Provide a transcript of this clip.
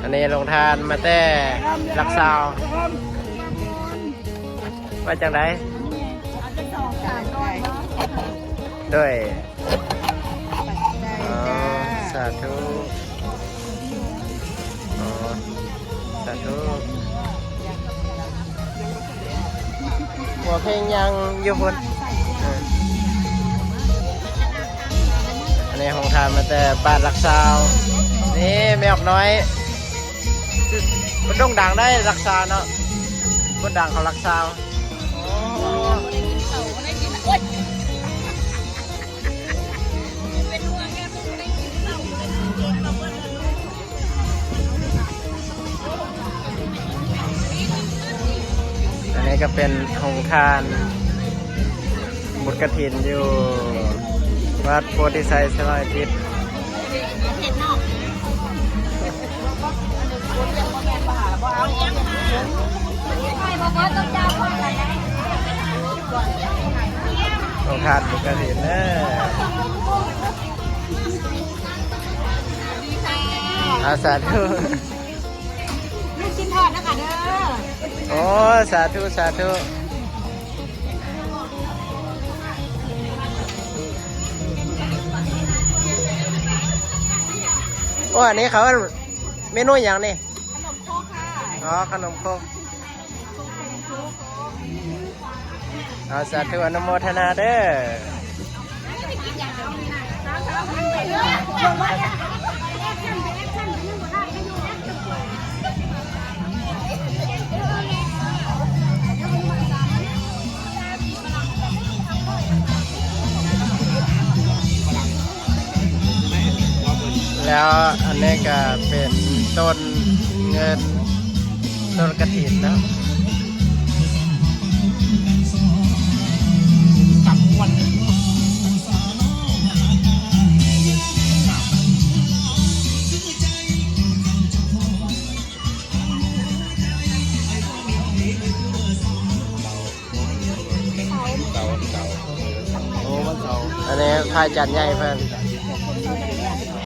ອັນນີ້ໂຮງທານມາແຕ່ຫຼັກຊາວ ວ່າຈັ່ງໃດ? ເອົາຈັກສອງສາມກ້ອນເນາະ ໂດຍ ຂອບໃຈ ອໍ ຈ້າ ສາທຸ ອໍ ສາທຸ ຫົວເພັງຍັງຢູ່ພຸ້ນ ເອີ ອັນນີ້ໂຮງທານມາແຕ່ບ້ານຫຼັກຊາວ ນີ້ແມ່ອອກນ້ອຍ ຄົນໂດ່ງດັງໄດ້ຫຼັກຊາວເນາະ ຄົນດັງເຂົາຫຼັກຊາວ ໂອ້ ອັນນີ້ກໍເປັນໂຮງທານບຸນກະຖິນຢູ່ວັດໂພທິໄຊສະມາທິດ. ໂອກາດບຸນກະຖິນເດີ ອາ ສາທຸ ລູກຊິ້ນທອດນະຄະເດີ ໂອ້ ສາທຸ ສາທຸ ໂອ້ ອັນນີ້ເຂົາເອີ້ນເມນູຫຍັງນີ້? ຂະໜົມຄົກຄ່ະ ອໍ ຂະໜົມຄົກ ເອົາ ສາທຸ ອະນຸໂມທະນາເດີ. ແລ້ວອັນນີ້ກະເປັນຕົ້ນເງິນ ຕົ້ນກະຖິນເນາະ. ອັນນີ້ພະອາຈານໃຫຍ່ເພິ່ນ